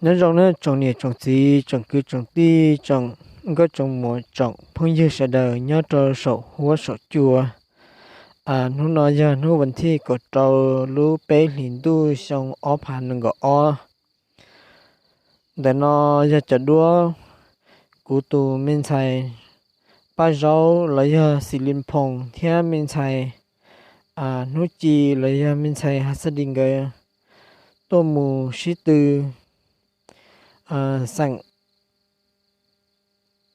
Nyob zoo nawb tsoom niam tsoom txiv, tsoom kwv tsoom tij, tsoom nkauj tsoom muam, tsoom phooj ywg sawv daws nyob rau saum huab saum cua. Hnub no yog hnub vas thij kaum rau lub peb hlis ntuj xyoo ob phav nees nkaum ob. Ntawm no yog cov duab kuv tus me ntxhais Paj Zaub los yog Xim Lis Phoom thiab me ntxhais Hnub Ci los yog me ntxhais Has Xaj Dis nkawd tuaj mus sib tw xeem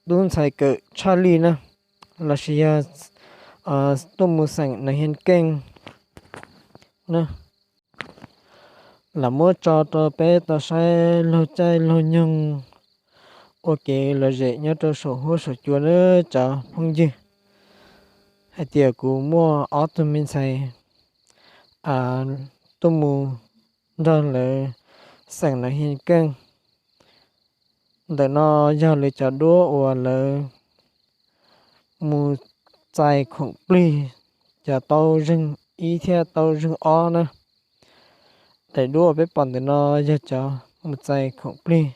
tub ntxhais Kawm Tshaj Lij na, lossis yog tuaj mus xeem Nas Hias Keej na. Lam muab tso rau peb tau saib laug caij laug nyoog ua kev lom zem nyob rau saum huab saum cua nawb cov phooj ywg, hais tias kuv muaj ob tug me ntxhais tuaj mus nrog lawv xeem Nas Hias Keej. Ntawm no yog lawv cov duab uas lawv mus txais khoom plig, cov tau zeeg ib thiab tau zeeg ob na. Daim duab uas peb pom ntawm no yog cov mus txais khoom plig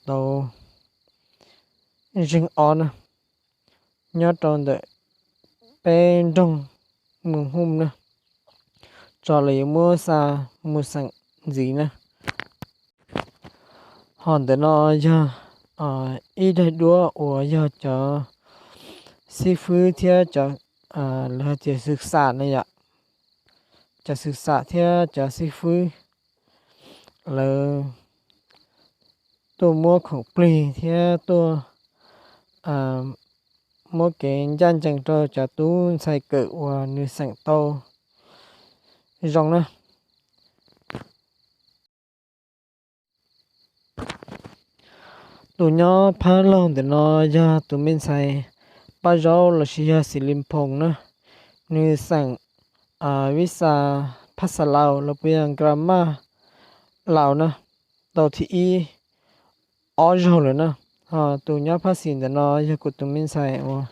tau zeeg ob na, nyob rau ntawm peb nroog Moos Hum na, tso lawv yuav muab xa mus xeem ntxiv na. Ho ntawm no yog ib daim duab uas yog cov xib fwb thiab cov, lawv hais tias xwm xam na yom, cov xwm xam thiab cov xib fwb lawv tuaj muab khoom plig thiab tuaj muab kev ncaj ncees rau cov tub ntxhais Kawm uas nws xeem tau zoo na. Tus nyob phab laug ntawm no yog tus me ntxhais Paj Zaub lossis yog Xim Lis Phoom na, nws xeem vib xa phaj xas Laus los puas yog gra maj Laus na, tau thib ib ob zaug lawm na. Ho tus nyob phab xis ntawm no yog kuv tus me ntxhais uas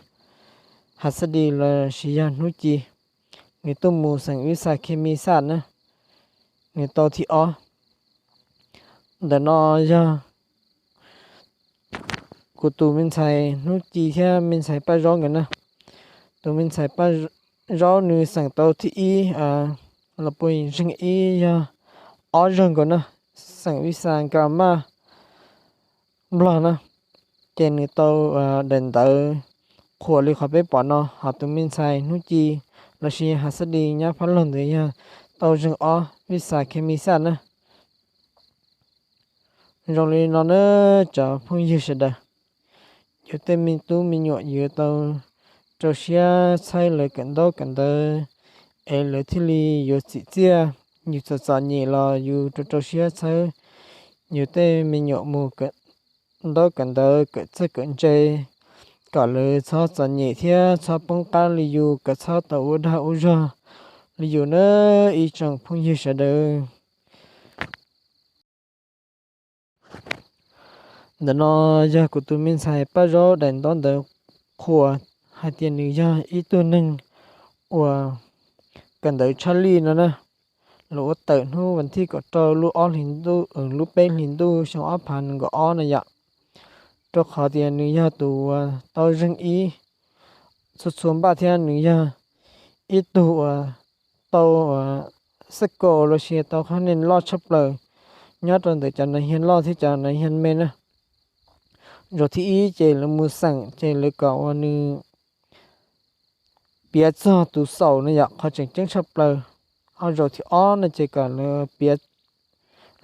Has Xaj Dis lossis yog Hnub Ci, nws tuaj mus xeem vib xa khes mis xaj na, nws tau thib ob. Ntawm no yog kuv tus me ntxhais Hnub Ci thiab me ntxhais Paj Zaub nkawd na. Tus me ntxhais Paj Zaub nws xeem tau thib ib los puas zeeg ib yog ob zaug nkaus na, xeem vib xa gra maj Nplog na, ces nws tau daim ntawv qhuas li qhov peb pom no. Ho tus me ntxhais Hnub Ci lossis Has Xaj Dis nyob phab laug ntawd yog tau zeeg ob vib xa khes mis xaj na. Zoo li no na cov phooj ywg sawv daws, yus tej me tub me nyuam yuav tau rau siab txhawb lawv kawm ntaub kawm ntawv es lawv thiaj li yuav txim txiaj. Yus txom txom nyem los yus rau rau siab txhawb yus tej me nyuam mus kawm ntaub kawm ntawv kawm txawj kawm ntse, kom lawv txhob txom nyem thiab txhob poob qab li yus, kom txhob tau ua dag ua zog li yus na ib tsoom phooj ywg sawv daws. Ntawm no yog kuv tus me ntxhais Paj Zaub daim ntaub ntawv qhuas hais tias nws yog ib tug neeg uas kawm ntawv tshaj lij no na. Lawv ua tawm hnub vas thij kaum rau lub ob hlis ntuj, lub peb hlis ntuj xyoo ob phav nees nkaum ob no yom. Rau qhov tias nws yog tus uas tau zeeg ib txhua txhua npaj thiab nws yog ib tug uas tau xab kaus los sis tau qhab nig loj tshaj plaws nyob rau ntawm cov nas hias loj thiab cov nas hias me na. Zaum thib ib ces lawv mus xeem ces lawv kom uas nws piav txog tus xaum no yom, qhov tseem ceeb tshaj plaws. Ho zaum thib ob no ces kom lawv piav,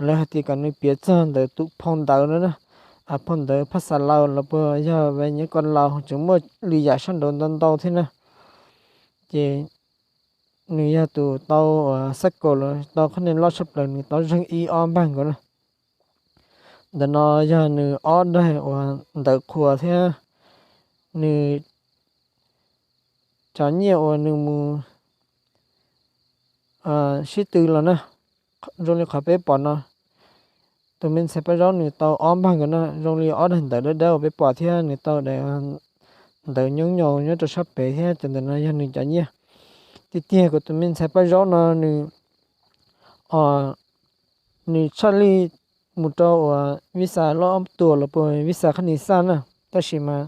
lawv hais tias kom nws piav txog ntawm tus phau ntawv no na, phau ntawv phaj xas Laus los puas yog ve nyiav ko Laus tseem muaj lwm yam sab nraud ntau ntau thiab na. Ces nws yog tus tau xab kaus los tau qhab nig loj tshaj plaws, nws tau zeeg ib ob npag nkaus na. Ntawm no yog nws ob daim uas ntawv qhuas thiab nws cov nyiaj uas nws mus sib tw los na. Zoo li qhov peb pom no, tus me ntxhais Paj Zaub nws tau ob npag nkaus no, zoo li ob daim ntawv dawb dawb uas peb pom thiab nws tau daim ntawv nyob nyaus nyob rau sab pem thiab cov ntawm no yog nws cov nyiaj. Tiag tiag kuv tus me ntxhais Paj Zaub no nws, nws tshaj lij mus rau uas vij xa loj ob tuam los puas vij xa khab nis xaj na. Tab sis mas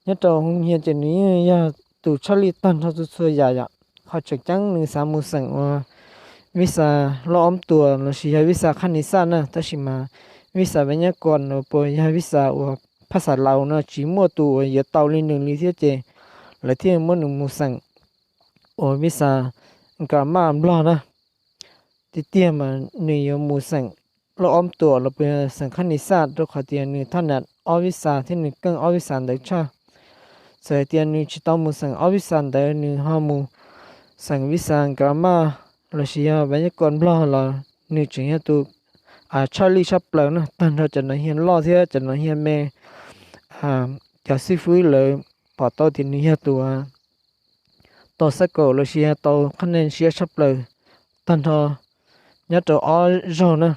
nyob rau hoo hias ces nws yeej yog tus tshaj lij tag nrho txhua txhua yam yom. Qhov tseem ceeb nws xav mus xeem uas vij xa loj ob tuam los sis yog vij xa khab nis xaj na, tab sis mas vij xa vej nyab kos los puas yog vij xa uas phaj xa laus no tsis muaj tus uas yuav tau li nws li thiab ces lawv thiaj muab nws mus xeem uas vij xa nkra maj nplog na. Tiag tiag mas nws yuav mus xeem loj ob tuam los puas xeem khab nis xaj rau qhov tias nws thaj nam ob vij xa thiab nws keej ob vij xa ntawd tshaj. Txawm hais tias nws tsis tau mus xeem ob vij xa ntawd, nws ho mus xeem vij xa nkra maj los sis yog vej nyab kos nplog los nws tseem yog tus tshaj lij tshaj plaws na, tag nrho cov nov hias loj thiab cov nov hias me. Cov xib fwb lawv pom tau tias nws yog tus tau xab kaum los sis yog tau qhab nis siab tshaj plaws tag nrho nyob rau ob zaug na.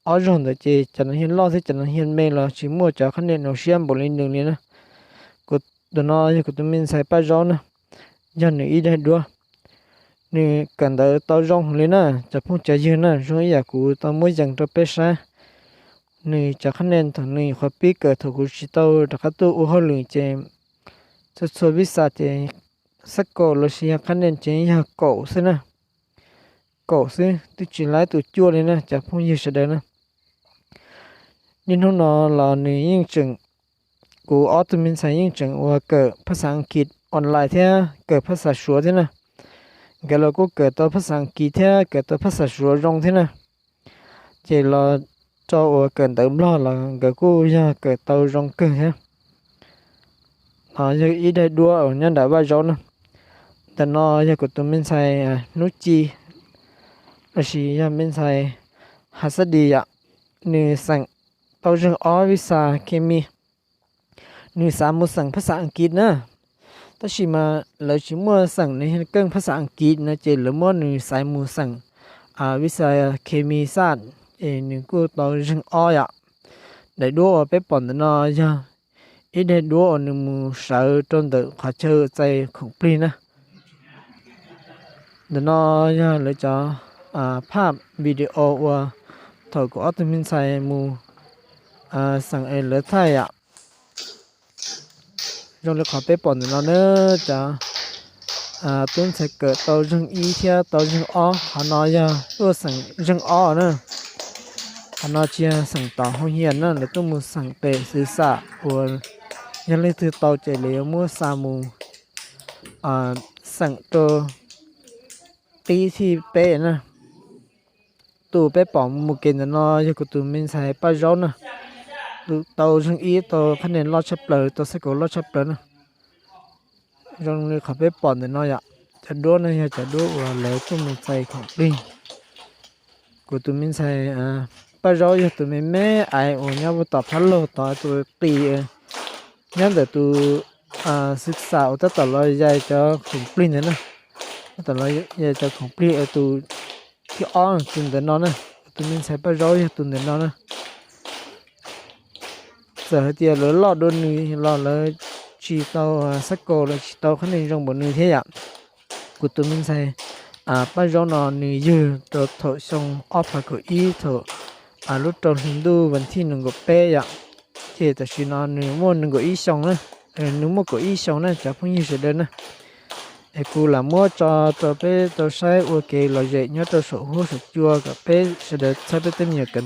Ob zaug ntawd ces cov nov hias loj thiab cov nov hias me los tsis muaj cov qhab nis no siab npaum li nws li na. Kuv, tus no yog kuv tus me ntxhais Paj Zaub na, yog nws ib daim duab. Nws kawm ntawv tau zoo li na, cov phooj cov ywg na, zoo ib yam kuv tau muab yees rau peb saib. Nws cov qhab nis thaum nws nyuam qhuav pib kawm thaum kuv tsis tau rov qab tuaj ua hauj lwm ces txhua txhua vij xa ces xab kaum los sis yog qhab nis ces yog kaum xwb na. Kaum xwb twb tsis laib tus cuaj li na cov phooj ywg sawv daws na. Niaj hnub no los nws yeej tseem, kuv ob tug me ntxhais yeej tseem uas kawm phaj xa Askiv online thiab kawm phaj xa Suav thiab na. Nkawd los kuj kawm tau phaj xa Askiv thiab kawm tau phaj xa Suav zoo thiab na. Ces los rau uas kawm ntawv Nplog los nkawd kuj yog kawm tau zoo kawg thiab. No yog ib daim duab uas nyob nram Vaj Zaub na. Ntawm no yog kuv tus me ntxhais Hnub Ci, los sis yog me ntxhais Hav Xab Dis yom. Nws xeem tau zeeg ob vij xa khes mis. Nws xav mus xeem phaj xa Askiv na, tab sis mas lawv tsis muaj xeem nws keej phaj xa Askiv no ces lawv muab nws xaiv mus xeem vij xa khes mis xaj, es nws kuj tau zeeg ob yom. Daim duab uas peb pom ntawm no yog ib daim duab uas nws mus sawv rau ntawm qhov chaw txais khoom plig na. Ntawm no yog lawv cov phaj video uas thaum kuv ob tug me ntxhais mus xeem es lawv thaij yom. Zoo li qhov peb pom ntawm no na, cov tub ntxhais kawm tau zeeg ib thiab tau zeeg ob, qhov no yog tuaj xeem zeeg ob na. Qhov no tsis yog xeem tom hoo hias na, lawv tuaj mus xeem pem xwm xam uas yog leej twg tau ces lawv yuav muab xa mus xeem rau qib thib peb na. Tus peb pom mus kev ntawm no yog kuv tus me ntxhais Paj Zaub na. Tus tau zeeg ib tau qhab nis loj tshaj plaws, tau xab kaum loj tshaj plaws na. Zoo li qhov peb pom ntawm no yom, cov duab no yog cov duab uas lawv tuaj mus txais khoom plig. Kuv tus me ntxhais Paj Zaub yog tus me me aiv uas nyob tom phab laug tod, tus qis nyob ntawm tus xwm xam uas tab tom los yais cov khoom plig ntawd na. Tab tom los yais cov khoom plig, tus thib ob tus ntawm no na, kuv tus me ntxhais Paj Zaub yog tus ntawm no na. Txawm hais tias lawv loj dua nws los lawv tsis tau xab kaum los tsis tau qhab nis zoo npaum nws thiab yom. Kuv tus me ntxhais Paj Zaub no nws yug rau thaum xyoo ob phav kaum ib thaum lub rau hli ntuj vas thij nees nkaum peb yom. Ces tam sim no nws muaj nees nkaum ib xyoo na, nws muaj kaum ib xyoo na cov phooj ywg sawv daws na. Es kuv lam muab tso rau peb tau saib ua kev lom zem nyob rau saum huab saum cua kom peb sawv daws txhawb peb tej me nyuam kawm